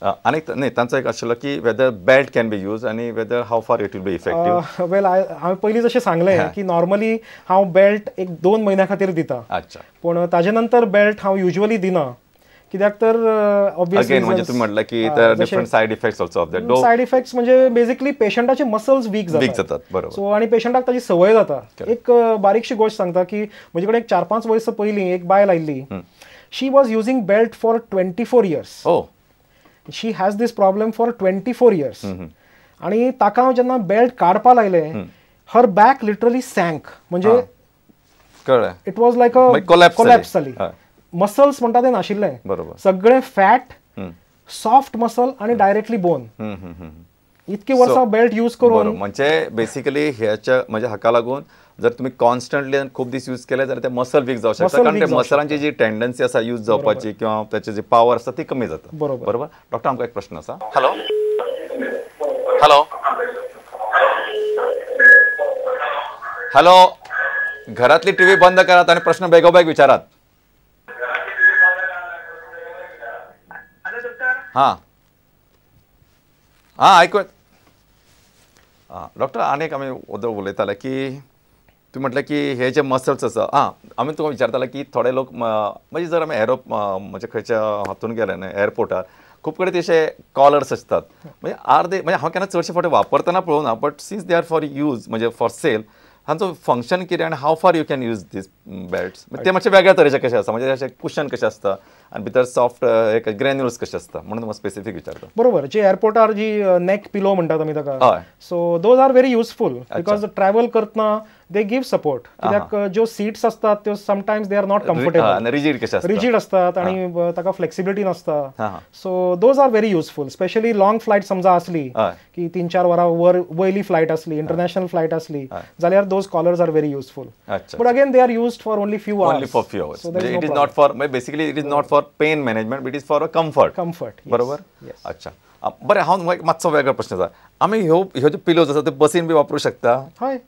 आनी न्ही तांचो एक आशिल्लो की whether belt can be use आनी whether how far it will be effective. Well हांवें पयलीं जशें सांगलें की नॉर्मली हांव बेल्ट 1-2 म्हयन्या खातीर दिता. अच्छा. पूण ताजे नंतर बेल्ट हांव युजली दिना, कित्याक तर ऑब्वियसली म्हणजे तुम्ही म्हटलं की different side effects also of that. Side effects म्हणजे बेसिकली पेशंटाचे मसल्स वीक जातात. बरोबर. सो आनी पेशंटाक ताची संवय जाता. एक बारीकशी गोश्ट सांगता की म्हजे कडेन एक 4-5 वर्सां पयलीं एक बायल आयिल्ली. She was using belt for 24 years. Oh. She has this problem for 24 years. आणि ताका हांव जेन्ना बेल्ट काडपा लायलें, हर बॅक लिटरली सँक. म्हणजे कळ्ळें, it was like a collapse जाली. मसल्स म्हणटा ते नाशिल्लें, सगळें फॅट, सॉफ्ट मसल आणि डायरेक्टली बोन. इतकी वर्सां बेल्ट यूज करून म्हणजे बेसिकली ह्याच्या म्हणजे हाका लागून जर तुम्ही कॉन्स्टंटली खूप दीस यूज केले जाल्यार ते मसल वीक जावं शकता, कारण ते मसलांची जी टेंडन्सी आसा यूज जावपाची किंवा त्याची जी पावर आसा ती कमी जाता. बरोबर. बरोबर. डॉक्टर आमकां एक प्रश्न आसा. हॅलो हॅलो हॅलो, घरातली टीव्ही बंद करात आणि प्रश्न बेगोबेग विचारात. हां हां आयकू. हां डॉक्टर, आनी एक आमी वोदोळ उलयताले की तुमी म्हटलें की हे जे मसल्स आसा, हां आमी तुका विचारताले की थोडे लोक म्हणजे जर आमी एरो म्हणजे खंयच्या हातून गेले न्हय एअरपोर्टार खूब कडेन तशे कॉलर्स आसतात, म्हणजे आर्दे म्हणजे हांव केन्ना चडशे फावटी वापरतना पळोवना, but since they are for use म्हणजे फॉर सेल, हांचो फंक्शन कितें आनी how far you can use these belts, ते मातशे वेगळ्या तरेचे कशे आसता, म्हणजे अशें कुशन कशें आसता आनी भितर सॉफ्ट एक ग्रॅन्युल्स कशें आसता, म्हणून तुमकां स्पेसिफीक विचारता. बरोबर. जे एअरपोर्टार जी नेक पिलो म्हणटात आमी ताका, so those are very useful because travel करतना they give support. कित्याक ज्यो सीट्स असतात त्यो sometimes they are not comfortable, rigid कशे आसतात, रिजीड असतात आणि ताका फ्लेक्सिबिलिटी नसता. So those are very useful, specially long flight समजा असली की 3-4 वरां वर वयली फ्लायट असली, इंटरनॅशनल फ्लायट असली जाल्यार those collars are very useful. But again they are used for only few hours. Only for few hours. It is not for, basically it is not for pain management, it is for a comfort. Comfort. बरोबर. अच्छा बरें, हांव एक मातसो वेगळो प्रश्न आसा, आमी ह्यो ह्यो ज्यो पिलोज आसा त्यो बसीन बी वापरूं शकता? हय,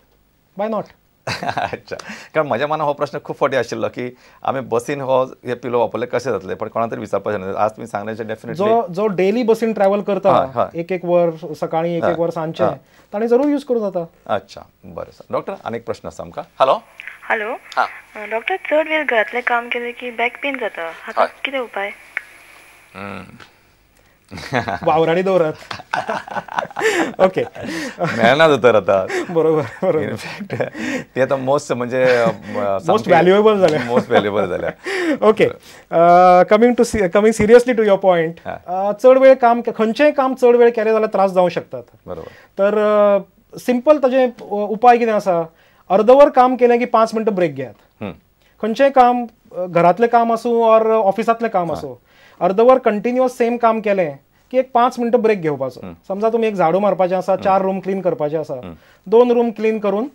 why not. अच्छा, कारण म्हज्या मनान हो प्रश्न खूब फावटी आशिल्लो की आमी बसीन हो हे पिलो वापरले कशें जातले, पण कोणा तरी विचारपाचें न्हय. आज तुमी सांगलें डेफिनेटली जो डेली बसीन ट्रॅव्हल करता, 1-1 वर सकाळी 1-1 वर सांजचें, ताणें जरूर यूज करूं जाता. अच्छा बरें सर. डॉक्टर आनी एक प्रश्न आसा आमकां. हॅलो हॅलो डॉक्टर, चड वेळ घरांतलें काम केलें की बॅक पेन जाता, हाका कितें उपाय? वावराडी दवरात. ओके, मेळना तर आता. बरोबर बरोबर. इनफॅक्ट ते आता मोस्ट म्हणजे मोस्ट व्हॅल्युएबल जाले, मोस्ट व्हॅल्युएबल जाले. Okay, coming seriously to your point, चड वेळ काम, खंयचेय काम चड वेळ केलें जाल्यार त्रास जावं शकतात. बरोबर. तर सिंपल ताजे उपाय कितें आसा, अर्दवर काम केलें की 5 मिनटां ब्रेक घेयात. खंयचेय काम, घरांतलें काम आसूं ऑर ऑफिसांतलें काम आसूं, अर्दवर कंटिन्युअस सेम काम केलें की एक 5 मिनटां ब्रेक घेवपाचो. समजा तुमी एक झाडू मारपाचें आसा, 4 रूम क्लीन करपाचे आसा, 2 रूम क्लीन करून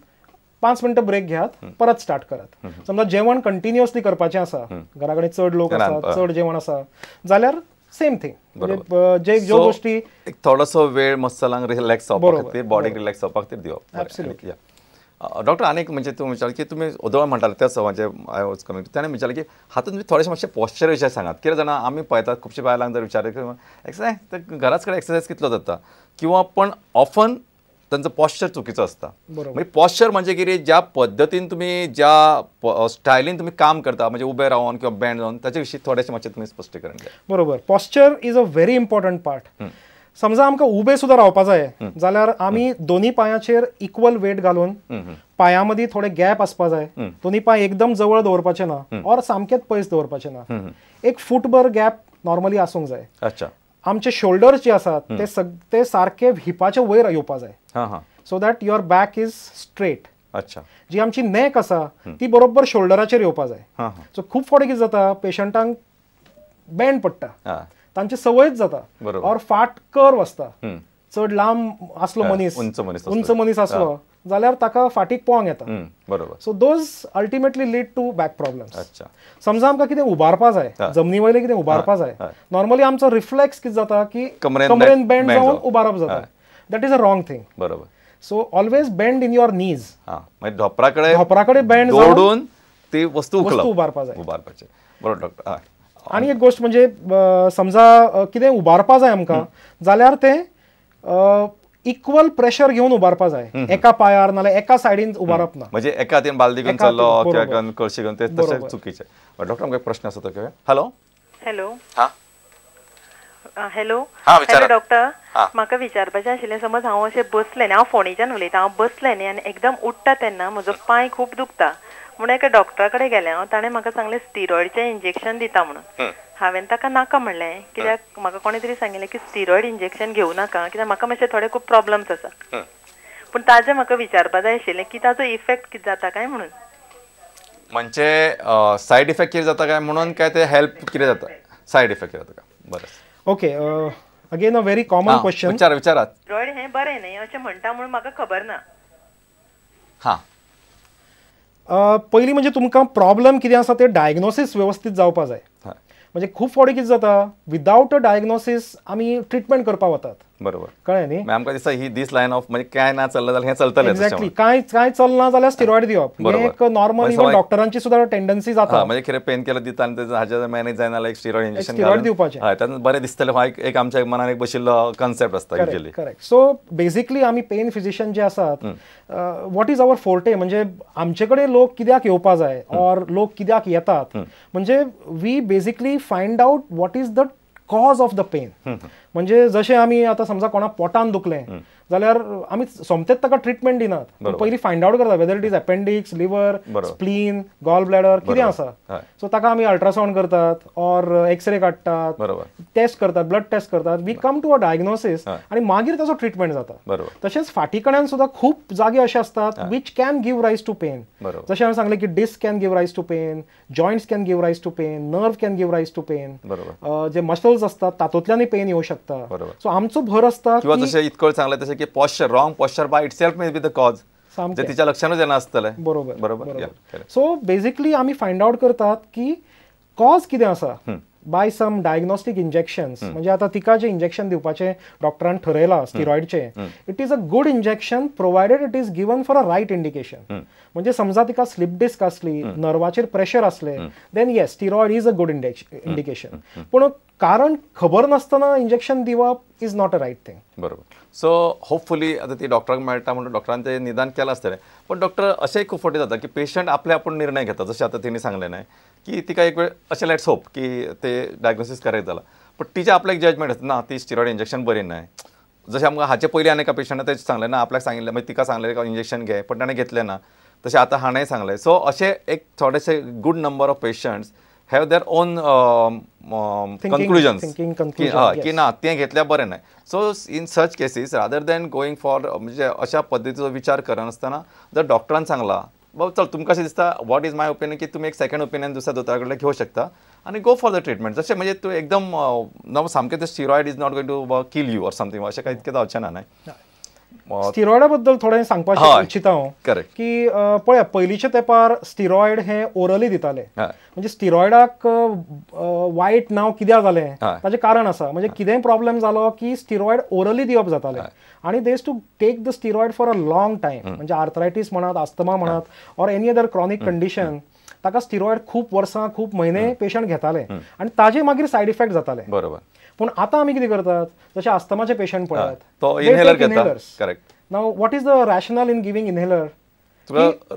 5 मिनटां ब्रेक घेयात, परत स्टार्ट करात. समजा जेवण कंटिन्युअसली करपाचें आसा, घरा कडेन चड लोक आसा, चड जेवण आसा जाल्यार सेम थिंग, जे ज्यो गोश्टी एक थोडोसो वेळ मसलांक रिलॅक्स जावपा खातीर, बॉडीक रिलॅक्स जावपा खातीर दिवप. ॲब्सोल्युटली. डॉक्टर आनी एक म्हणजे तुमी विचारलें की तुमी ओदोळ म्हणटाले त्याच म्हणजे I was coming, ताणें विचारलें की हातूंत तुमी थोडेशें मातशें पॉश्चर विशय सांगात. कितें जाणा आमी पळयतात खुबशे बायलांक जर विचारलें की एक्सरसायज घराच कडेन एक्सरसायज कितलो जाता, किंवा पण ऑफन तांचो पॉश्चर चुकीचो आसता. मागीर पॉश्चर म्हणजे कितें, ज्या पद्दतीन तुमी ज्या स्टायलीन तुमी काम करता, म्हणजे उबे रावन किंवा बँड जावन, ताचे विशीं थोडेशें मातशें तुमी स्पश्टीकरण द्या. बरोबर. Posture is a very important part. समजा आमकां उबे सुद्दां रावपा जाय जाल्यार आमी दोनी पांयाचेर इक्वल वेट घालून पांयां मदीं थोडे गॅप आसपा जाय, दोनी पांय एकदम जवळ दवरपाचे ना ऑर सामकेच पयस दवरपाचे ना, 1 फूटभर गॅप नॉर्मली आसूंक जाय. अच्छा. आमचे शोल्डर्स जे आसात ते सारके हिपाचे वयर येवपा जाय, so that your back is straight. अच्छा. जी आमची नेक आसा ती बरोबर शोल्डराचेर येवपा जाय. सो खूब फावटी कितें जाता, पेशंटांक बँड पडटा, तांची संवयच जाता ऑर फाट कर्व आसता, चड लांब आसलो मनीस, उंच मनीस आसलो जाल्यार ताका फाटीक पोंग येता. बरोबर. So those ultimately lead to back problems. समजा आमकां कितें उबारपा जाय, जमनी वयलें कितें उबारपा जाय, नॉर्मली आमचो रिफ्लेक्स कितें जाता की कमरेन बँड जावन उबारप जाता. That is a wrong thing. बरोबर. So always bend in your knees, धोपरा कडेन बँड जावन ती वस्तू उबारपा जाय, उबारपाचें. बरोबर डॉक्टर. आनी एक गोश्ट म्हणजे समजा कितें उबारपा जाय आमकां जाल्यार तें इक्वल प्रेशर घेवन उबारपा जाय, एका पांयार नाल्यार एका सायडीन उबारप ना. म्हणजे एका हातीन बालदी घेवन चल्लो किंवा कळशी घेवन ते तशें चुकीचें. डॉक्टर आमकां एक प्रश्न आसा तो. हॅलो हॅलो हां हॅलो हॅलो डॉक्टर, म्हाका विचारपाचें आशिल्लें, समज हांव अशें बसलें न्ही, हांव फोंडेच्यान उलयतां, हांव बसलें न्ही आनी एकदम उठ्ठा तेन्ना म्हजो पांय खूब दुखता म्हणून एका डॉक्टरा कडेन गेलें हांव, ताणें म्हाका सांगलें स्टिरॉयडचें इंजेक्शन दिता म्हणून. हांवें ताका नाका म्हणलें कित्याक म्हाका कोणें तरी सांगिल्लें की स्टिरॉयड इंजेक्शन घेवं नाका कित्याक म्हाका मातशे थोडे खूब प्रॉब्लम्स आसा. पूण ताजें म्हाका विचारपा जाय आशिल्लें की ताजो इफेक्ट कितें जाता काय म्हणून, म्हणजे सायड इफेक्ट कितें जाता काय म्हणून, काय ते हेल्प कितें जाता, सायड इफेक्ट कितें जाता काय? बरें, okay. Again a very common question. विचार विचारात. स्टिरॉयड हें बरें न्ही अशें म्हणटा म्हणून म्हाका खबर ना. हां, पयलीं म्हणजे तुमकां प्रॉब्लम कितें आसा ते डायग्नोसीस व्यवस्थीत जावपा जाय. म्हणजे खूब फावटी कितें जाता, विदावट अ डायग्नोसीस आमी ट्रिटमेंट करपाक वतात. बरोबर, कळ्ळें न्ही? आमकां दिसता ही दीस लायन ऑफ म्हणजे काय ना चल्ला जाल्यार हें चलतलें. एक्झॅक्टली, काय काय चलना जाल्यार स्टिरॉयड दिवप हें एक नॉर्मल इवन डॉक्टरांची सुद्दां टेंडन्सी जाता. म्हणजे कितें पेन केलं दिता आनी हाजे मॅनेज जायना जाल्यार एक स्टिरॉयड इंजेक्शन स्टिरॉयड दिवपाचें, हय, तातूंत बरें दिसतलें. हो एक आमच्या मनान एक बशिल्लो कन्सेप्ट आसता युजली. करेक्ट. सो बेसिकली आमी पेन फिजिशियन जे आसात, what is our forte, म्हणजे आमचे कडेन लोक कित्याक येवपा जाय ऑर लोक कित्याक येतात, म्हणजे we basically find out what is the cause of the pain. म्हणजे जशें आमी आतां समजा कोणा पोटान दुखलें जाल्यार आमी सोमतेच ताका ट्रिटमेंट दिनात, पयलीं फायंड आवट करता whether it is appendix, liver, spleen, gall bladder कितें आसा. सो ताका आमी अल्ट्रासावंड करतात ऑर एक्सरे काडटात, टेस्ट करतात, ब्लड टेस्ट करतात, we come to a diagnosis आनी मागीर ताचो ट्रिटमेंट जाता. तशेंच फाटी कण्यान सुद्दां खूब जागे अशे आसतात which can give rise to pain. जशें हांवें सांगलें की disc can give rise to pain, joints can give rise to pain, nerve can give rise to pain, J muscles असतात तातूंतल्यानय पेन येवं शकता. सो आमचो भर आसता किंवा जशें इतकळ सांगलें तशें की posture, wrong posture by itself may be the cause, जे तिच्या लक्षानूच येना आसतलें. बरोबर बरोबर. सो बेसिकली आमी फायंड आवट करतात की कॉज कितें आसा बाय सम डायग्नोस्टीक इंजेक्शन्स. म्हणजे आतां तिका जें इंजेक्शन दिवपाचें डॉक्टरान ठरयलां स्टिरॉयडचें, it is a good injection provided it is given for a right indication. म्हणजे समजा तिका स्लीप डिस्क आसली, नर्वाचेर प्रेशर आसलें, then yes steroid is a good indication. पूण कारण खबर नासतना इंजेक्शन दिवप is not a right thing. बरोबर. सो होपफुली आतां ती डॉक्टराक मेळटा म्हणून डॉक्टरान तें निदान केलां आसतलें. पण डॉक्टर अशेंय खूब फावटी जाता की पेशंट आपले आपूण निर्णय घेता, जशें आतां तिणें सांगलें न्हय की तिका एक वेळ अशें let's hope की ते डायग्नोसीस करेक्ट जाला, पण तिचें आपल्याक जजमेंट आसता ना ती स्टिरॉयड इंजेक्शन बरी न्हय. जशें आमकां हाचे पयलीं आनी एका पेशंटान तें सांगलें ना, आपल्याक सांगिल्लें, मागीर तिका सांगलें इंजेक्शन घे, पण ताणें घेतलें ना. तशें आतां हाणें सांगलें. सो अशें एक थोडेशे good number of patients have their own conclusions की ना तें घेतल्यार बरें न्हय. So in such cases rather than going for म्हणजे अशा पद्दतीचो विचार करनासतना जर डॉक्टरान सांगला बाबा चल तुमकां अशें दिसता, what is my opinion की तुमी एक सेकंड ओपिनियन दुसऱ्या दोतोरा कडल्यान घेवं शकता आनी गो फॉर the treatment. जशें म्हणजे तूं एकदम ना सामकें ते steroid is not going to kill you or something अशें कांय इतकें जावचें ना न्हय. स्टिरॉयडा बद्दल थोडें सांगपाक इच्छिता हांव. करेक्ट. की पळया पयलींच्या तेंपार स्टिरॉयड हे ओरली दिताले. म्हणजे स्टिरॉयडाक वायट नांव कित्याक जालें ताचें कारण आसा. म्हणजे कितेंय प्रॉब्लम जालो की स्टिरॉयड ओरली दिवप जातालें आनी they used to take the steroid for a long time. म्हणजे आर्थरायटीस म्हणात, आस्थमा म्हणात, or any other chronic condition, ताका स्टिरॉयड खूब वर्सां खूब म्हयने पेशंट घेताले आनी ताजे मागीर सायड इफेक्ट जाताले. बरोबर. पूण आतां आमी कितें करतात, जशें आस्थमाचे पेशंट पळयात, तो इनहेलर घेता. Correct. Now what is the rationale in giving inhaler?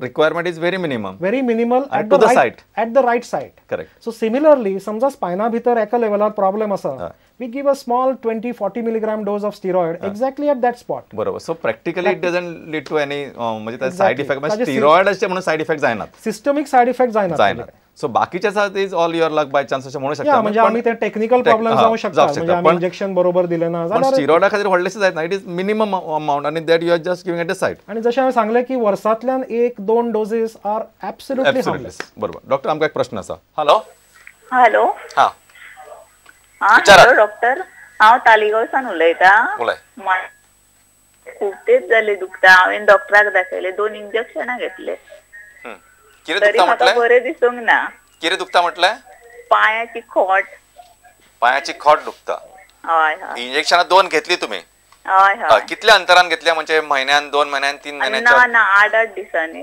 Requirement is very minimum, very minimal at the site, at the right site. Correct. So similarly समजा स्पायना भितर एका लेवलार प्रॉब्लेम आसा, we give a small 20-40 milligram dose of steroid exactly at that spot. बरोबर. So practically it doesn't lead to any म्हणजे side effect, म्हणजे steroid अशें म्हणून side effect जायनात, सिस्टमिक सायड इफेक्ट जायनात. सो बाकीचे आसा is all your luck by chance अशें म्हणू शकता. म्हणजे आमी ते टेक्निकल प्रॉब्लेम जावं शकता, म्हणजे आमी इंजेक्शन बरोबर दिलें ना जाल्यार स्टिरॉइडा खातीर व्हडलेशें जायना, it is minimum amount आनी that you are just giving at the site. आनी जशें हांवें सांगलें की वर्सांतल्यान 1-2 डोजीस आर एब्सोल्युटली हार्मलेस. बरोबर. डॉक्टर आमकां एक प्रश्न आसा. Hello hello. हां हॅलो डॉक्टर, हांव तालिगांवसान उलयतां. खूब तेंप जाले दुखता. हांवें डॉक्टराक दाखयलें, 2 इंजेक्शनां घेतले, तरी म्हाका बरें दिसूंक ना. कितें दुखता म्हटलें? पांयाची खोट. पांयाची खोट दुखता. हय हय. इंजेक्शनां 2 घेतली तुमी? हय हय. कितल्या अंतरान घेतल्या? म्हणजे म्हयन्यान, 2 म्हयन्यान, 3 म्हयन्यान? ना ना, 8-8 दिसांनी.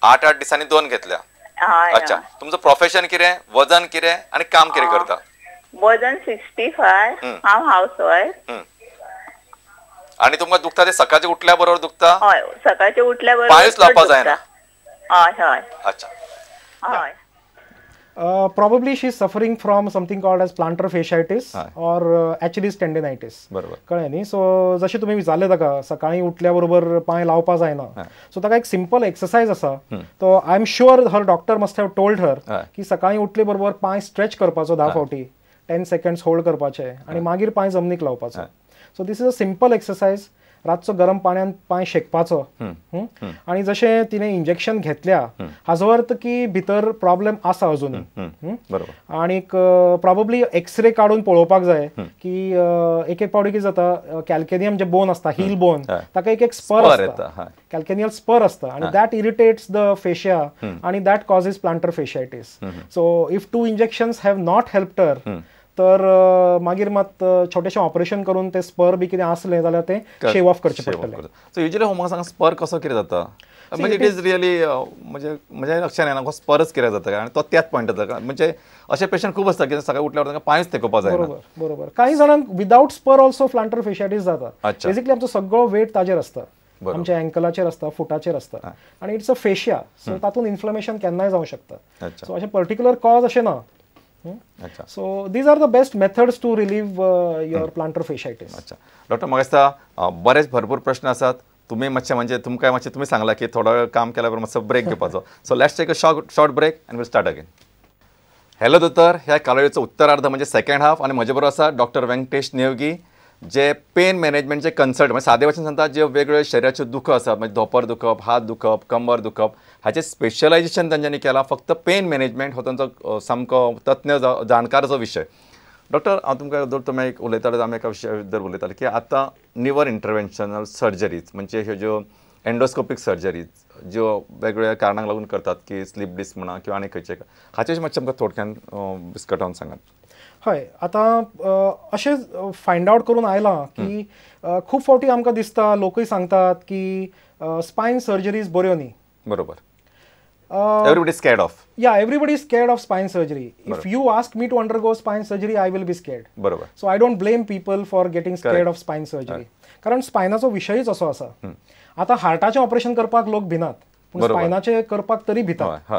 8-8 दिसांनी 2 घेतल्या? अच्छा, तुमचं प्रोफेशन कितें, वजन कितें आनी काम कितें करता? वजन 65, हांव हावस वायफ. आनी तुमकां दुखता ते सकाळचे उठल्या बरोबर दुखता? हय, सकाळचे उठल्या बरोबर. पांयूच लावपा जायना? हय हय. अच्छा. हय. Probably she is suffering from something called as plantar fasciitis or Achilles tendinitis. बरोबर, कळ्ळें न्ही? सो जशें तुमी विचारलें ताका सकाळीं उठल्या बरोबर पांय लावपा जायना, सो ताका एक सिंपल एक्सरसायज आसा, तो I am sure her doctor must have told her की सकाळीं उठले बरोबर पांय स्ट्रेच करपाचो 10 फावटी, 10 सेकंड्स होल्ड करपाचे आनी मागीर पांय जमनीक लावपाचो. So this is a simple exercise. रातचो गरम पाण्यान पांय शेकपाचो आनी जशें तिणें इंजेक्शन घेतल्या हाजो अर्थ की भितर प्रॉब्लेम आसा अजून. आनीक प्रॉबेबली एक्सरे काडून पळोवपाक जाय की एक एक फावटी कितें जाता, कॅल्केनियम जे बोन आसता, हील बोन, ताका एक एक स्पर आसता, कॅल्केनियल स्पर आसता आनी that irritates the fascia आनी that causes plantar fasciitis. So if 2 injections have not helped her तर मागीर मात छोटेशें ऑपरेशन करून ते स्पर बी कितें आसलें जाल्यार ते शेव ऑफ करचें पडटलें. सो युजली म्हाका सांग, स्पर कसो कितें जाता? म्हणजे it is really म्हणजे म्हज्या लक्षान येना स्परच कितें जाता, आनी तो त्याच पॉयंट जाता. म्हणजे अशे पेशंट खूब आसता की सकाळी उठल्यावर तांकां पांयच तेकोवपा जायना. बरोबर बरोबर. काही जाणांक विदाउट स्पर ऑल्सो प्लांटर फेशायटीस जाता. बेसिकली आमचो सगळो वेट ताजेर आसता, आमच्या अँकलाचेर आसता, फुटाचेर आसता आनी it's a fascia, सो तातूंत इन्फ्लेमेशन केन्नाय जावं शकता. सो अशें पर्टिक्युलर कॉज अशें ना. So these are the best methods to relieve your plantar fasciitis. अच्छा डॉक्टर, म्हाका दिसता बरेच भरपूर प्रश्न आसात. तुमी मातशें म्हणजे तुमकां मातशें तुमी सांगला की थोडो काम केल्या बरोबर मातसो ब्रेक घेवपाचो. So let's take a short break and we'll start again. Hello दोतोर, ह्या कालोळीचो उत्तरार्ध म्हणजे सेकंड हाफ आनी म्हजे बरोबर आसा डॉक्टर व्यंकटेश नेवगी, जे पेन मॅनेजमेंटचे कन्सल्ट, म्हणजे सादे भाशेन सांगता जे वेगवेगळे शरिराच्यो दुखो आसा, म्हणजे धोंपर दुखप, हात दुखप, कंबर दुखप, हाचें स्पेशलायजेशन तांच्यांनी केलां. फक्त पेन मॅनेजमेंट हो तांचो सामको तज्ञ जाणकाराचो विशय. डॉक्टर, हांव तुमकां जर तुमी एक उलयताले, आमी एका विशया बद्दल उलयताले की आतां निवर इंटरवेन्शनल सर्जरीज म्हणजे ह्यो ज्यो एंडोस्कोपीक सर्जरीज ज्यो वेगवेगळ्या कारणांक लागून करतात की स्लीप डिस्क म्हणा किंवा आनी खंयचे, हाचेर मातशें आमकां थोडक्यान विस्कटावन सांगात. हय, आतां अशें फायंड आवट करून आयलां की खूब फावटी आमकां दिसता, लोकूय सांगतात की स्पायन सर्जरीज बऱ्यो न्ही. बरोबर. Everybody is scared of. Yeah, everybody is scared of spine surgery. If you ask me to undergo spine surgery, I will be scared. बरोबर. So I don't blame people for getting scared of spine surgery. कारण स्पायनाचो विशयच असो आसा. आतां हार्टाचें operation करपाक लोक भिनात, पूण स्पायनाचें करपाक तरी भितात.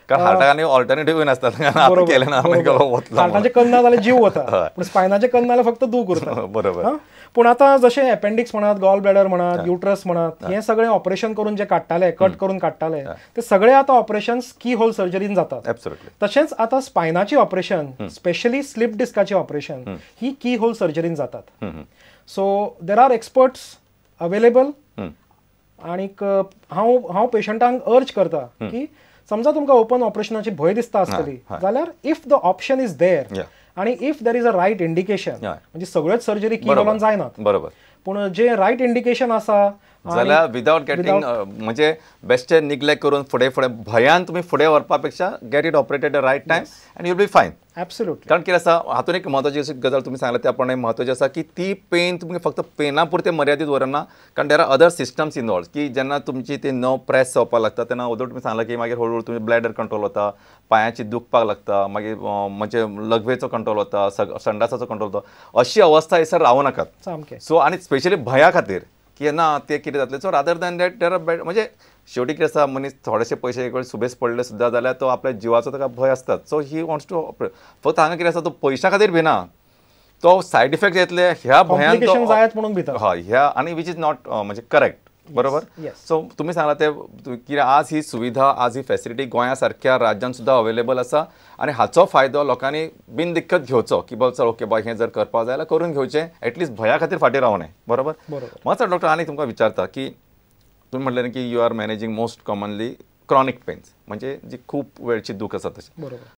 कारण हार्टाक आनी ऑल्टरनेटिव्ह नासता, हार्टाचें करना जाल्यार जीव वता, पूण स्पायनाचें करना जाल्यार फक्त दूख उरता. बरोबर. पूण आतां जशें अपेंडिक्स म्हणात, गॉल ब्लॅडर म्हणात, युट्रस म्हणात, हें सगळें ऑपरेशन करून जे काडटाले, कट करून काडटाले, ते सगळे आतां ऑपरेशन की होल सर्जरीन जातात. तशेंच आतां स्पायनाची ऑपरेशन, स्पेशली स्लीप डिस्काची ऑपरेशन ही की होल सर्जरीन जातात. So there are experts available. आनीक हांव पेशंटांक अर्ज करता की समजा तुमकां ओपन ऑपरेशनाची भंय दिसता आसतली जाल्यार if the option is there आनी if there is a right indication, म्हणजे सगळ्योच सर्जरी की होलान जायनात, बरोबर, पूण जे रायट इंडिकेशन आसा जाल्यार विदाउट गेटिंग म्हणजे बेस्टे निग्लेक्ट करून फुडें फुडें भंयान तुमी फुडें व्हरपा पेक्षा get it operated the right time and you be fine. Absolutely. कारण कितें आसा, हातून एक म्हत्वाची अशी गजाल तुमी सांगला त्या प्रमाणे म्हत्वाची आसा की ती पेन तुमी फक्त पेना पुरते मर्यादीत दवरना, कारण there are other systems involve की जेन्ना तुमची ती नव प्रेस जावपाक लागता तेन्ना ओदोळ तुमी सांगला की मागीर हळूहळू तुमी ब्लॅडर कंट्रोल वता, पांयाची दुखपाक लागता, मागीर म्हणजे लघवेचो कंट्रोल वता, संडासाचो कंट्रोल वता, अशी अवस्था हयसर रावूं नाकात. सो आनी स्पेशली भंया खातीर की ना ते कितें जातलें, so rather than that there are bad, म्हणजे शेवटी कितें आसा, मनीस थोडेशे पयशे एक वेळ सुबेज पडले सुद्दां जाल्यार तो आपल्या जिवाचो ताका भंय आसतात. सो he wants to फक्त हांगा कितें आसा, तो पयशां खातीर भिना, तो सायड इफेक्ट येतले ह्या भंयान जायत म्हणून भिता. हय, ह्या आनी which is not म्हणजे करेक्ट. बरोबर. सो तुमी सांगला ते कितें आज ही सुविधा, आज ही फेसिलिटी गोंया सारक्या राज्यांत सुद्दां अवेलेबल आसा आनी हाचो फायदो लोकांनी बिन दिक्कत घेवचो की बाबा चल ओके बाबा हें जर करपाक जाय जाल्यार करून घेवचें, एटलिस्ट भंया खातीर फाटीं रावूं नये. बरोबर. मातसो डॉक्टर आनी तुमकां विचारता की तुमी म्हटलें की you are managing most commonly chronic pains, म्हणजे जी खूब वेळची दूख आसा तशी.